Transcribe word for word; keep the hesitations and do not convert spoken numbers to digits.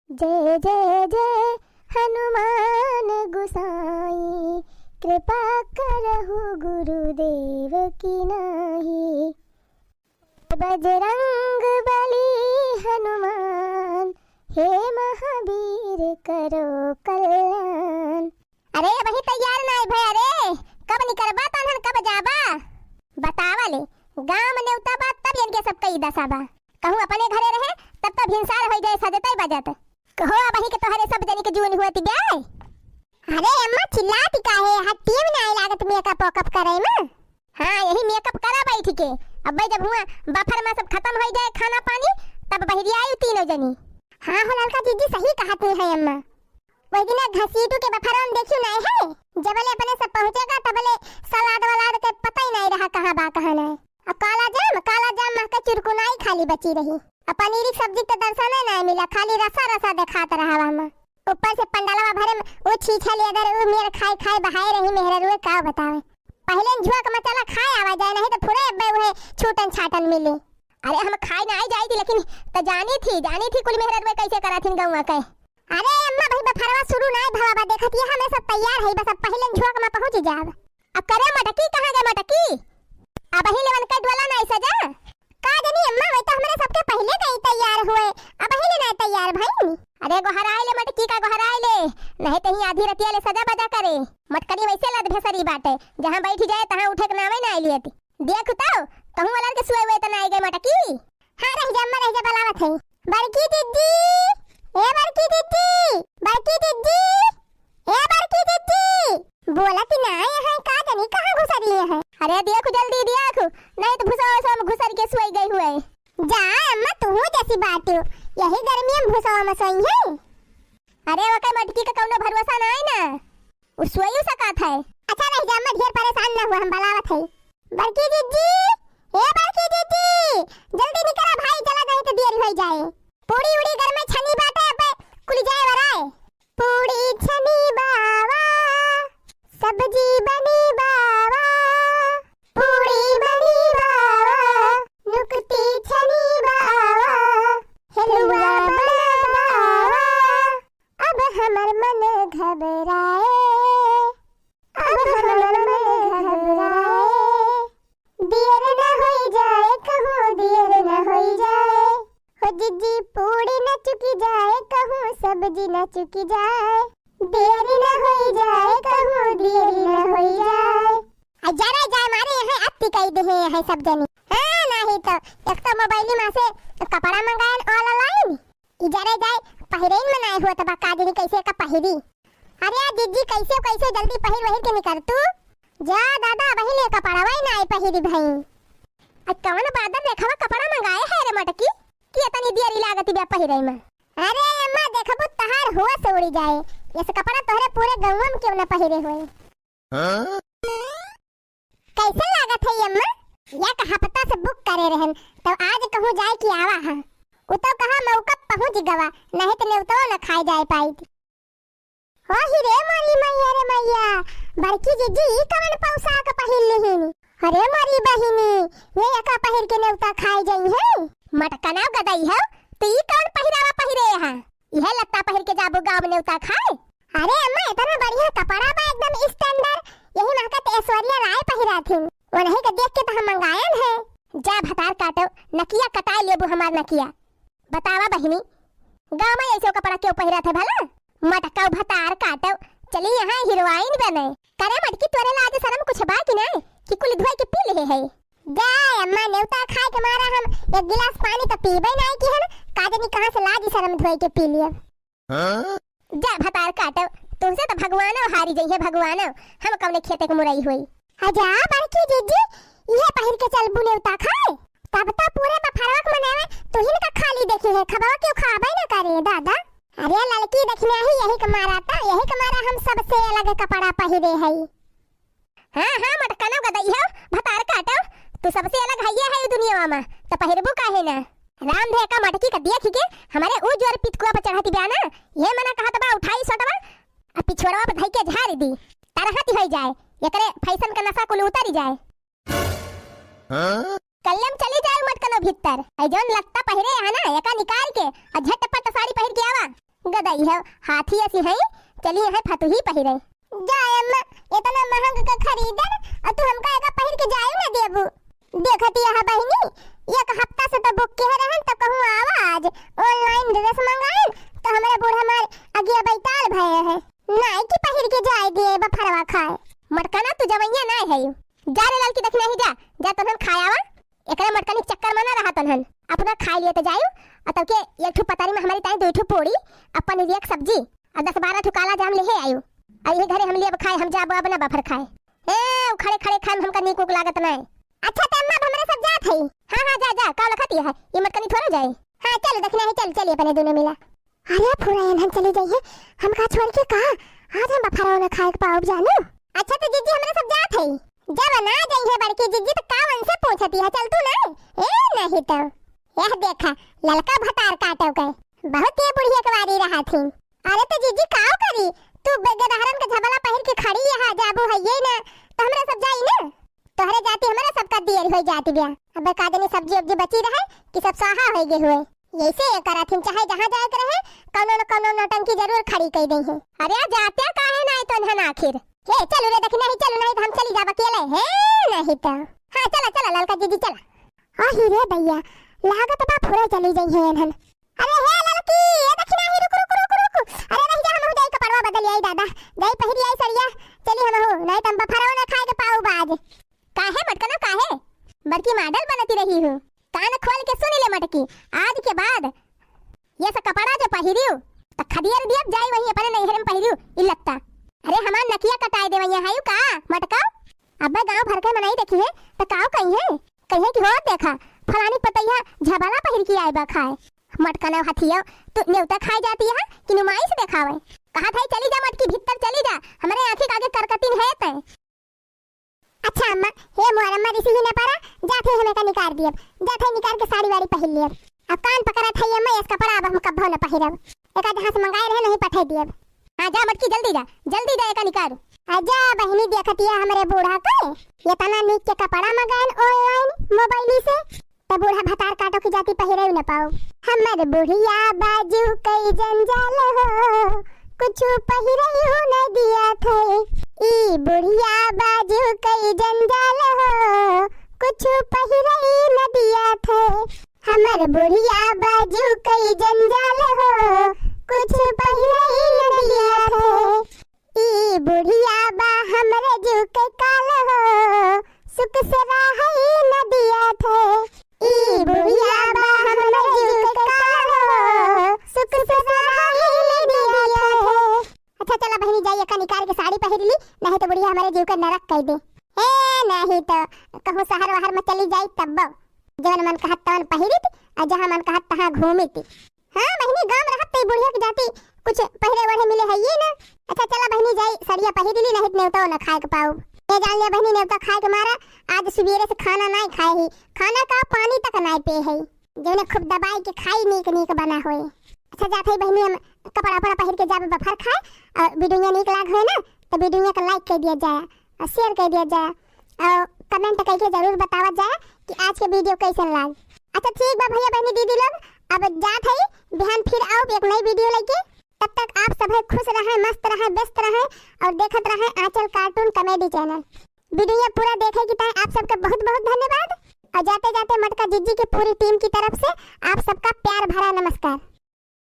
जय जय जय हनुमान गुसाई, कृपा करहु गुरुदेव की नाई। बजरंग बली हनुमान, हे महावीर करो कल्याण। अरे अबही तैयार नाई भया रे, कब निकरबा तनहन कब जाबा? बतावा ले, गाँव में नेवता बा तब इनके सबका ई दसा बा। कहूँ अपने घरे रहे तब तो भिनसार होइ जाए सजतै बजत। कहो अबही के तोहरे सब जनी के जून हुआ ती ब्याह। अरे अम्मा चिल्लाती काहे, हट्टिए में नाई लागत मेकअप वेकअप करे में। हाँ, यही मेकअप करा बैठ के। अब्बै जब हुआ बफर में सब खतम होइ जाए खाना पानी, तब बहिरिया आई तीनों जनी। हाँ हो ललका जीजी, सही कहत है अम्मा। वही दिन घसीटू के बफरवा में देखियो नाई है, जबले अपने सब पहुँचेगा तबले सलाद वलाद के पता ही नाई रहा कहाँ बा कहाँ नाई। अब काला जाम, काला जाम महके चुरकुनाई खाली बची रही। अब पनीरी सब्जी के दर्शन नाई मिला, खाली रसा रसा देखात रहा वहाँ। ऊपर से पंडलवा भरे में उ छीछा लेदर उ मेर खाए खाए बहाए रही मेहररुए का बतावे। पहिले झुआ के मसाला खाए आवा जाए, नहीं तो फुरे अब्बे उहे छूटन छाटन मिली। अरे हम खाए ना आई जाई थी, लेकिन त जानी थी, जानी थी कुल मेहररुए कैसे करा थी गौवा के। अरे अम्मा भाई बफरवा शुरू ना भवा बा, देखत ये हमें सब तैयार है, बस अब पहिले झुआ के में पहुँच जाब। अब करे मटकी कहाँ गए मटकी? अबही लेवन के डोला नाई सजा। का जनी अम्मा, वही तो हमरे सबके पहिले कहीं तैयार हुए, अबही ले नाई तैयार भई। अरे गोहराई ले मटकी का गोहराई ले, नहीं तहीं आधी रतिया ले सजा बजा करे। मटकनी वैसे लद भेसरी बाटे, जहाँ बैठी जाए तहाँ उठे के नामे नाई लियत। देख तो, कहूँ वाला के सुए हुए त नाई गए मटकी। हाँ रह जा अम्मा, रह जा, बलावत है। बड़की दीदी, ए बड़की दीदी, बड़की दीदी। ए बड़की दीदी, बोलत ना है, का जनी कहाँ घुसरी है? अरे देखो जल्दी देखो, नहीं तो भुसवा में घुसर के सोई गई हुए। जा अम्मा, तू जैसी बात हो, यही गर्मी में भुसवा में सोई है। अरे ओके मटकी का कौनो भरोसा ना है ना, उ सोई सकत है। अच्छा रह जा अम्मा, ढेर परेशान ना हुआ, हम बलावत है। बड़की दीदी, ए बड़की दीदी, जल्दी निकला भाई, चला नहीं तो देरी हो जाए। पूड़ी उड़ी घर में छनी बाटे, अबे कुल जाए वराए। पूड़ी छनी बावा, सब्जी बनी बावा, पूड़ी बनी बावा, नुकती छनी बावा, हलवा बना बावा। अब हमर मन घबराए, अब हमर मन घबराए। दियर न होई जाए कहूँ, दियर न होई जाए। हो जिज्जी पूड़ी न चुकी जाए कहूँ, सब्जी न चुकी जाए। दियर न होई जाए कहूँ, दियर न होई जाए। आ जरा जाए मारे यहाँ अत्ती कई दे हैं सब जनी। हाँ, नहीं तो एक तो मोबाइल में से कपड़ा मंगायन online, ई जरे जाए पहिरे में नाय होत बा, का जनी कैसे का पहिरी। अरे आ जिज्जी, कैसे कैसे जल्दी पहिर वहिर के निकर तू। जा दादा, वही ले कपड़वा ही नाय पहिरी भई। आ कौन बादर देखवा कपड़ा मंगाए है रे मटकी, कि इतनी देरी लागत बा पहिरे में। अरे अम्मा, देखबू तहार होश उड़ी जाए, ऐसे कपड़ा तोहरे पूरे गौवा में क्यों ना पहिरे हुए। हाँ? कैसन लागत है अम्मा? एक हफ्ता से book करे रहन, तब आज कहूँ जाए कि आवा हाँ। उ तो कहा मौका पहुँच गवा, नहीं तो नेवतवा न खाए जाए पाई। ओ ही रे मोरी मैया रे मैया, बड़की जिज्जी ई कवन पोशाक पहिर लिहिन? अरे मोरी बहिनी, ये एका पहिर के नेवता खाए जाई है? मटकना गदई है, तू ई कवन पहिरावा पहिरे है? इहे लत्ता पहिर के जाबू गाँव में नेवता खाए? अरे अम्मा, इतना बढ़िया कपड़ा बा, एकदम standard, यही महकत ऐश्वर्या राय पहिरा थिन। उन्हीं के देख के तो हम मंगायन है। जा भतार काटो, नकिया कटाए लेबू हमार नकिया। बतावा बहिनी, गाँव में ऐसे कपड़ा क्यों पहिरा थे भला? मटकाऊ भतार काटो, चली यहाँ हीरोइन बने। करे मटकी, तोरे लाज शरम कुछ बा कि नहीं कि कुल धोए के पी ले है? जा अम्मा, नेवता खाए के मारा हम एक गिलास पानी तो पीबे नहीं की हम, का जनी कहाँ से लाज शरम धोए के पी लिए। हाँ? जा भतार काटो, तुमसे तो भगवानो हारी जइहे भगवानो, हम कौने खेते के मुरई होई। अच्छा बड़की जिज्जी, इहे पहिर के चलबू नेवता खाए? तब तो पूरे बफरवा के मनावे तुहिन का खाली देखी है, खबवा क्यों खाबे न करे दादा। अरे ललकी देखना ही यही के मारा था, यही के मारा हम सबसे अलग कपड़ा पहिरे है। हाँ, हाँ, मटकनो गदई हो, भतार काटो, तू सबसे अलग हइये है ई दुनिया में, त पहिरबू काहे ना? राम धे का मटकी का देख के हमारे ऊ जोर पितकुआ पर चढ़ती बा ना, ये मना कहत बा उठाई सटवा, आ पिछोड़वा पर धई के झाड़ दी, तरहती होई जाए, एकरे fashion का नशा कुल उतरी जाए। हाँ? कल्ले में चली जाए मटकनो भीतर, ऐ जौन लत्ता पहिरे है ना, एका निकाल के आ झटपट साड़ी पहिर के आवा। दई है, हाथी असी है, चली है फतुही पहिरे। जा अम्मा, इतना महंग के खरीदन अउर तू हमका एका पहिर के जाए ना देबू। देखत यह बहिनी, एक हफ्ता से तो book किहे रहन तो कहूँ आवा आज, online dress मंगाइन तो हमरे बूढ़ा मार अगिया बैताल भये है। नाई कि पहिर के जाए दिए बफरवा खाए। मटकना तू जवैया नाय है यू। जा रे ललकी दखिनही जा, जा तोहन खाए आवा। एकरे मटकनी के चक्कर में ना रहा तोहन। अपना खाए लिए तो जायू, अउर तब के एक ठो पतारी में हमारी ताई दुई ठो पूड़ी, अउर पनीरिया के सब्जी, अउर दस बारह ठो काला जाम लेहे आयू। अउर यही घरे हम लिए अब खाए, हम जाबो अब ना बफर खाए। ए, उ खड़े खड़े खाए में हमका नीक उक लागत नाय। अच्छा, त अम्मा, अब हमरे सब जात हई। हाँ, हाँ, जा, जा, का लखत यह है? ये मटकनी थोड़ा जाए। हाँ, चल, दखिनही, चल, चलिए अपने दोनों मिला। अरे, पूरा एनहन चली जाइए, हमका छोड़ के का? आज हम बफरवा ना खाए के पाउब जानू। अच्छा, त जीजी, हमरे सब जात हई। जब ना जाइए बड़की जीजी, त का उनसे पूछती है? चल तू ना। ए, नहीं तो। यह देखा, ललका भतार काटो के। बहुत ये बुढ़िया के वारी रहा थी। अरे त जीजी काव करी? तू बे-, गदहरन के झबला पहिर के खड़ी यहाँ, जाबू हइये ना, त हमरा सब जाई ना। तोहरे जाति हमरा सब का दियर होई जाति बिया। अब का जानी सब्जी उब्जी बची रहे कि सब स्वाहा होई गए हुए। यैसे ये करत हिन, चाहे जहाँ जाए के रहे, कौनो न कौनो नौटंकी जरूर खड़ी कई देइहैं। अरे आ जात्या काहे ना आई तोहन आखिर? हे चलू रे, दखिनही चलू, नहीं त हम चली जाब अकेले। हे नहीं तो। हाँ चला चला ललका जीजी चला। अही रे दैया, लागत बा फुरे चली जइहैं एनहन। अरे हे ललकी, ए दखिनही, रुक, रुक, रुक, रुक। अरे रहि जा, हमहू जाई कपड़वा बदल आई दादा। जाई पहिरी आई सड़िया। चली हमहू, नहीं त हम बफरवा ना खाए के पाउब आज। काहे मटकना काहे? बड़की model बनती रही हूँ। कान खोल के सुन ले मटकी, आज के बाद ये सब कपड़ा जो पहिरियो, त खदियर दियब जाई वहीं अपने नैहर में पहिरियो, ई लत्ता। अरे हमार नकिया कटाए देवैया है का मटका? अबे गाँव भर के मनई देखिहैं, त काव कहिहैं? कहिहैं कि हो देखा, फलानी पतैया झबला पहिर के आए बा खाए। मटकनव हथियव, तू नेवता खाए जाती है कि नुमाइश देखावे? कहा था चली जा मटकी, भीतर चली जा, हमरे आँखी के आगे करकतिन है तै। अच्छा अम्मा, हे मोर अम्मा, रिसी ही न परा, जात है हम एका निकार दियब, जात है निकार के साड़ी वाड़ी पहिर लियब। अब कान पकड़त है अम्मा, यस कपड़ा अब हम कब्बो न पहिरब। एका जहाँ से मंगाए रहे नहीं पठे दियब। हाँ जा मटकी, जल्दी जा, जल्दी जा एका निकार। आजा बहिनी, देखतिया हमरे बूढ़ा के, एतना नीक के कपड़ा मंगाएन online mobile से, त बूढ़ा भतार काटो की जाति पहिरे न पाओ। हमर बुढ़िया बाजू कई जंजाल हो, कुछु पहिरे न दिया थे। ई बुढ़िया बाजू कई जंजाल हो, कुछु पहिरे न दिया थे। हमर बुढ़िया बाजू कई जंजाल हो, कुछु पहिरे न दिया थे। ई बुढ़िया बा हमरे जीव के काल हो, सुख से रहई न दिया थे। ई बुढ़िया बा हमरे जीव के काल हो, सुख से रहई न दिया थे। अच्छा चला बहिनी, जाई एका निकाल के साड़ी पहिर ली, नहीं तो बुढ़िया हमरे जीव के नरक कई दे। ए नहीं तो कहूँ शहर वहर में चली जाई तब्बो, जवन मन कहत तवन पहिरित, और जहाँ मन कहत तहाँ घूमित। हाँ बहिनी, गाँव में रहत त ई बुढ़िया के जाति कुछ पहिरे ओढ़े मिले है ये ना। अच्छा चला बहिनी, जाई सड़िया पहिर ली, नहीं त नेवता न खाए के पाउब। ए जान लिया बहिनी, नेवता खाए के मारा आज सुबेरे से खाना नाई खाए ही, खाना का पानी तक नाई पे है, जौने खूब दबाई के खाई नीक नीक बना होए। अच्छा जात है बहिनी, हम कपड़ा उपड़ा पहिर के जाबे बफर खाए और वीडियो नीक लाग होए ना तो वीडियो के like कर दिया जाए और share कर दिया जाए और comment करके जरूर बतावा जाए कि आज के video कैसन लाग। अच्छा ठीक बा भैया बहनी दीदी लोग, अब जात है, बिहान फिर आउब एक नई video लेके। तब तक आप सभे खुश रहें, मस्त रहें, व्यस्त रहें और देखत रहें आंचल cartoon comedy channel। Video पूरा देखे की ताई आप सबके बहुत बहुत धन्यवाद और जाते जाते मटका जिज्जी के पूरी team की तरफ से आप सबका प्यार भरा नमस्कार।